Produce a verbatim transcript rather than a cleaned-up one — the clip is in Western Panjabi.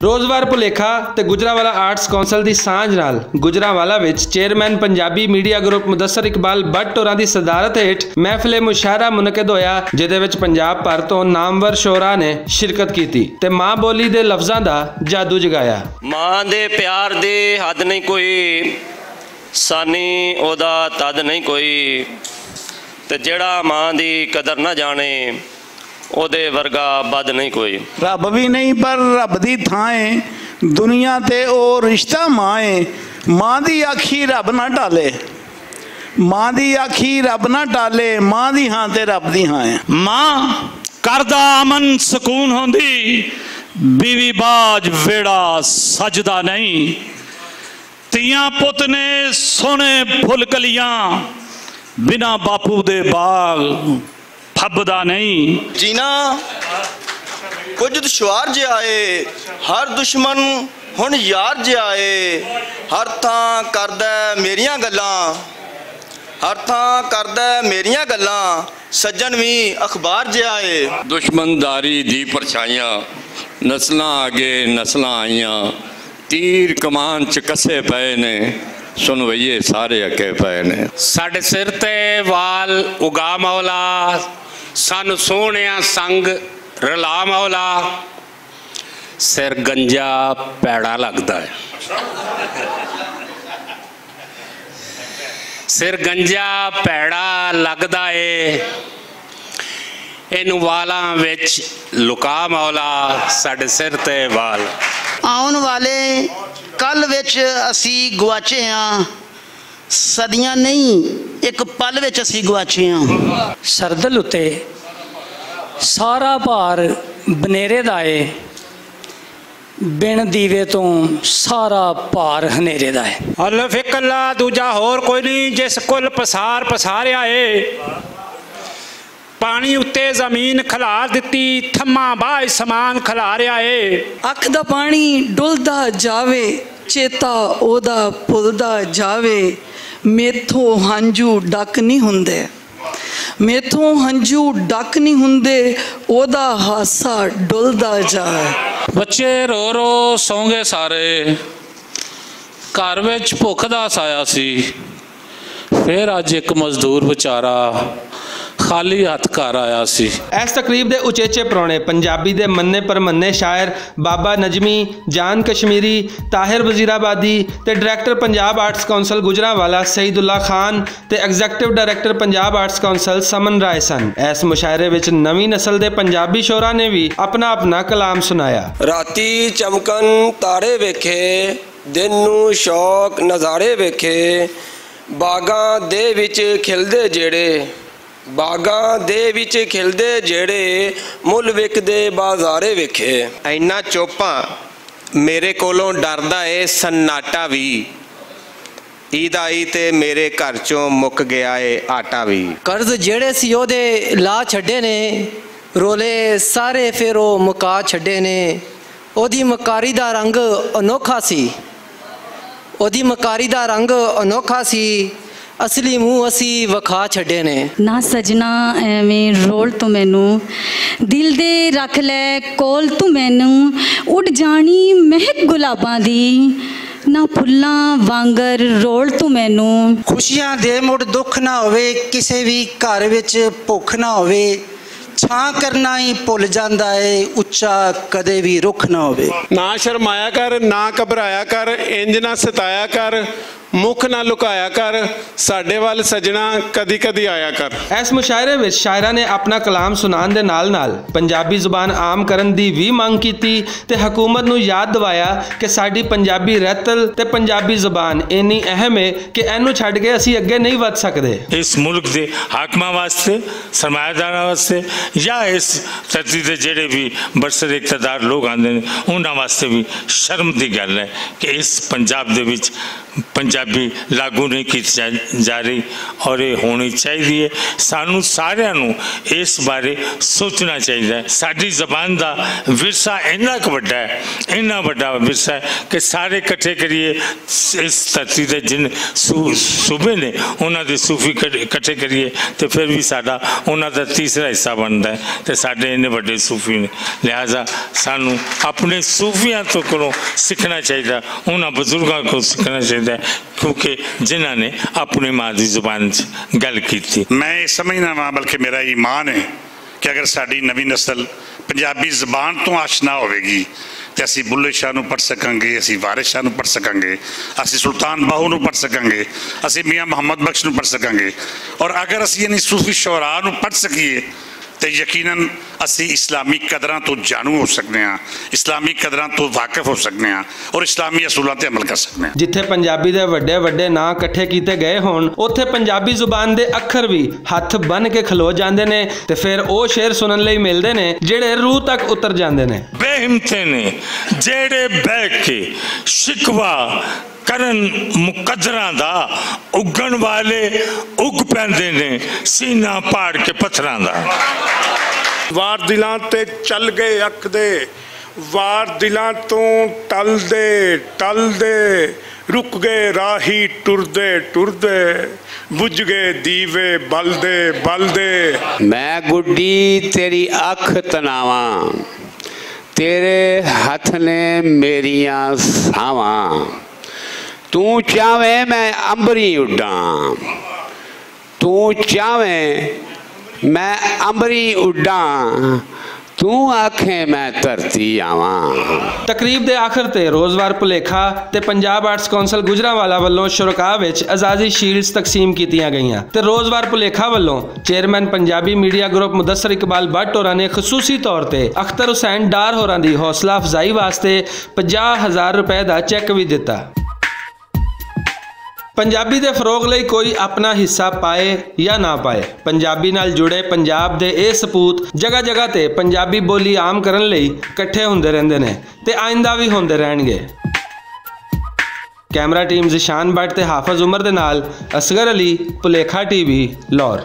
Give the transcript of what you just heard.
روزوار پلیکھا تے گجرانوالہ آرٹس کونسل دی سانجھ نال گجرانوالہ وچ چیئرمین پنجابی میڈیا گروپ مدثر اقبال بٹ ہوراں دی صدارت ہیٹھ محفل مشاعرہ منعقد ہویا، جدے وچ پنجاب بھر توں نامور شعراء نے شرکت کیتی تے ماں بولی دے لفظاں دا جادو جگایا۔ ماں دے پیار دے حد نہیں کوئی، سانی اودا تد نہیں کوئی، تے جیڑا ماں دی قدر نہ جانے، اودے ورگا بد نہیں کوئی۔ رب وی نہیں پر رب دی تھاں ہے، دنیا تے او رشتہ ماں ہے۔ ماں دی آکھی رب نہ ٹالے، ماں دی آکھی رب نہ ٹالے، ماں دی ہاں تے رب دی ہاں ہے۔ ماں کردا امن سکون ہوندی، بیوی باج ویڑا سجدا نہیں۔ تیاں پت نے سونے پھل کلیاں، بنا باپو دے باغ پھبدا نہیں۔ جینا کچھ دشوار جے آئے، ہر دشمن ہن یار جے آئے۔ ہر تھاں کردا ہے میریاں گلاں، ہر تھاں کردا ہے میریاں گلاں، سجن وی اخبار جے آئے۔ دشمنداری دی پرچھائیاں، نسلاں اگے نسلاں آئیاں، تیر کمان چ کسے پئے نے، سنوئیے سارے اکے پئے نے۔ ساڈے سر تے وال اگا مولا، سانو سوہنیاں سنگ رلا مولا۔ سر گنجا پیڑا لگدا ہے، سر گنجا پیڑا لگدا ہے، ان والاں وچ لکا مولا، ساڈے سر تے وال۔ آؤن والے کل وچ اسی گواچے ہاں، صدیاں نہیں، ایک پل وچ اسی گواچے ہاں۔ سردل اتے سارا بھار بنیرے دا اے، بن دیوے توں سارا بھار ہنیرے دا اے۔ الف اکلا دوجا ہور کوئی نہیں، جس کل پسار پساریا اے۔ پانی اتے زمین کھلار دتی، تھما باج سامان کھلاریا اے۔ اکھ دا پانی ڈلدا جاوے، چیتا اودا پلدا جاوے، میتھوں ہنجو ڈک نہیں ہوندے، میتھوں ہنجو ڈک نہیں ہوندے، اودا ہاسا ڈلدا جاوے۔ بچے رو رو سو گئے سارے، گھر وچ بھکھ دا سایا سی، فیر اج اک مزدور وچارا خالی ہتھ گھر آیا سی۔ ایس تقریب دے اچیچے پرونے پنجابی دے مننے پر مننے شاعر بابا نجمی، جان کشمیری، طاہر وزیرآبادی تے ڈائریکٹر پنجاب آرٹس کونسل گجرانوالہ سعید اللہ خان تے ایگزیکٹو ڈائریکٹر پنجاب آرٹس کونسل سمن رائے سن۔ ایس مشاعرے وچ نویں نسل دے پنجابی شعراء نے وی اپنا اپنا کلام سنایا۔ راتی چمکن تارے ویکھے، دن نوں شوق نظارے ویکھے، باغاں دے وچ کھلدے جیڑے، باغاں دے وچ کھلدے جیڑے، مل وکدے بازارے ویکھے۔ اینا چوپاں میرے کولوں ڈردا اے سناٹا وی، عید آئی تے میرے گھر چوں مک گیا اے آٹا وی۔ قرض جیڑے سی او دے لا چھڈے نے، رولے سارے فیر او مکا چھڈے نے۔ او دی مکاری دا رنگ انوکھا سی، او دی مکاری دا رنگ انوکھا سی، اصلی منہ اسی وکھا چھڈے نے۔ نہ سجنا ایویں رول تو مینوں، دل دے رکھ لے کول تو مینوں، اڈ جانی مہک گلاباں دی، نہ پھلاں وانگر رول تو مینوں۔ خوشیاں دے مڑ دکھ نہ ہووے، کسے وی گھر وچ بھکھ نہ ہووے، چھاں کرنا ہی بھل جاندا اے، اچا کدے وی رکھ نہ ہووے۔ نہ شرمایا کر، نہ گھبرایا کر، انج نہ ستایا کر، مکھ نہ لکایا کر، ساڈے ول سجنا کدی کدی آیا کر۔ ایس مشاعرے وچ شاعراں نے اپنا کلام سنان دے نال نال پنجابی زبان عام کرن دی وی منگ کیتی تے حکومت نوں یاد دوایا کہ ساڈی پنجابی رہتل تے پنجابی زبان اینی اہم اے کہ اینوں چھڈ کے اسی اگے نہیں ودھ سکدے۔ اس ملک دے حاکماں واسطے، سرمایہ داراں واسطے یا اس دھرتی دے جڑے بھی برسر اقتدار لوگ آندے نے، انہاں واسطے بھی شرم دی گل ہے کہ اس پنجاب دے وچ پنجابی بھی لاگو نہیں کی جا رہی، اور یہ ہونی چاہیے۔ سانوں ساریاں نوں اس بارے سوچنا چاہیے۔ ساڈی زبان دا ورثہ اننا کھ وڈا ہے، اننا وڈا ورثہ ہے کہ سارے اکٹھے کریے، اس دھرتی دے جن صوبے نے انہاں دے صوفی اکٹھے کریے، تے پھر وی ساڈا انہاں دا تیسرا حصہ بندا ہے۔ تے ساڈے اننے وڈے صوفی نے، لہذا سانوں اپنے صوفیاں توں سکھنا چاہیدا، انہاں بزرگاں کوں سکھنا چاہیدا، کیونکہ جنہاں نے اپنی ماں دی زبان چ گل کیتی۔ میں ایہہ سمجھنا واں، بلکہ میرا ایمان ہے کہ اگر ساڈی نوی نسل پنجابی زبان توں آشنا ہووے گی، تے اسی بلے شاہ نوں پڑھ سکاں گے، اسی وارث شاہ نوں پڑھ سکاں گے، اسی سلطان باہو نوں پڑھ سکاں گے، اسی میاں محمد بخش نوں پڑھ سکاں گے۔ اور اگر اسی یعنی صوفی شعراء نوں پڑھ سکیے، تے یقینا اسی اسلامی قدراں توں جانو ہو سکنے آں، اسلامی قدراں توں واقف ہو سکنے آں، اور اسلامی اصولاں تے عمل کر سکنے آں۔ جتھے پنجابی دے وڈے وڈے ناں کٹھے کیتے گئے ہون، اوتھے پنجابی زبان دے اکھر وی ہتھ بن کے کھلو جاندے نے، تے فیر او شعر سنن لئی ملدے نے جیہڑے روح تک اتر جاندے نے۔ بے ہمتے نے جیہڑے بہہ کے شکوہ کرن مقدراں دا، اگن والے اگ پیندے نے سینہ پاڑ کے پتھراں دا۔ وار دلاں تے چل گئے اکھ دے، وار دلاں توں ٹل دے، ٹل دے، رک گئے راہی ٹردے، ٹردے، بجھ گئے دیوے بلدے، بلدے۔ میں گڈی تیری اکھ تناواں، تیرے ہتھ نے میریاں ساواں۔ توں چاہویں میں امبری اڈاں، توں چاہویں میں امبری اڈاں، توں آکھیں میں دھرتی آواں۔ تقریب دے آخر تے روزوار پلیکھا تے پنجاب آرٹس کونسل گجرانوالہ ولوں شرکاء وچ اعزازی شیلڈز تقسیم کیتیاں گئیاں تے روزوار پلیکھا ولوں چیئرمین پنجابی میڈیا گروپ مدثر اقبال بٹ ہوراں نے خصوصی طور تے اختر حسین ڈار ہوراں دی حوصلہ افزائی واسطے پنجاہ ہزار روپے دا چیک وی دتا۔ پنجابی دے فروغ لئی کوئی اپنا حصہ پائے یا نہ پائے، پنجابی نال جڑے پنجاب دے اے سپوت جگہ جگہ تے پنجابی بولی عام کرن لئی کٹھے ہوندے رہندے نے تے آئندہ وی ہوندے رہن گے۔ کیمرہ ٹیم ذیشان بٹ تے حافظ عمر دے نال اصغر علی، پلیکھا ٹی وی، لاہور۔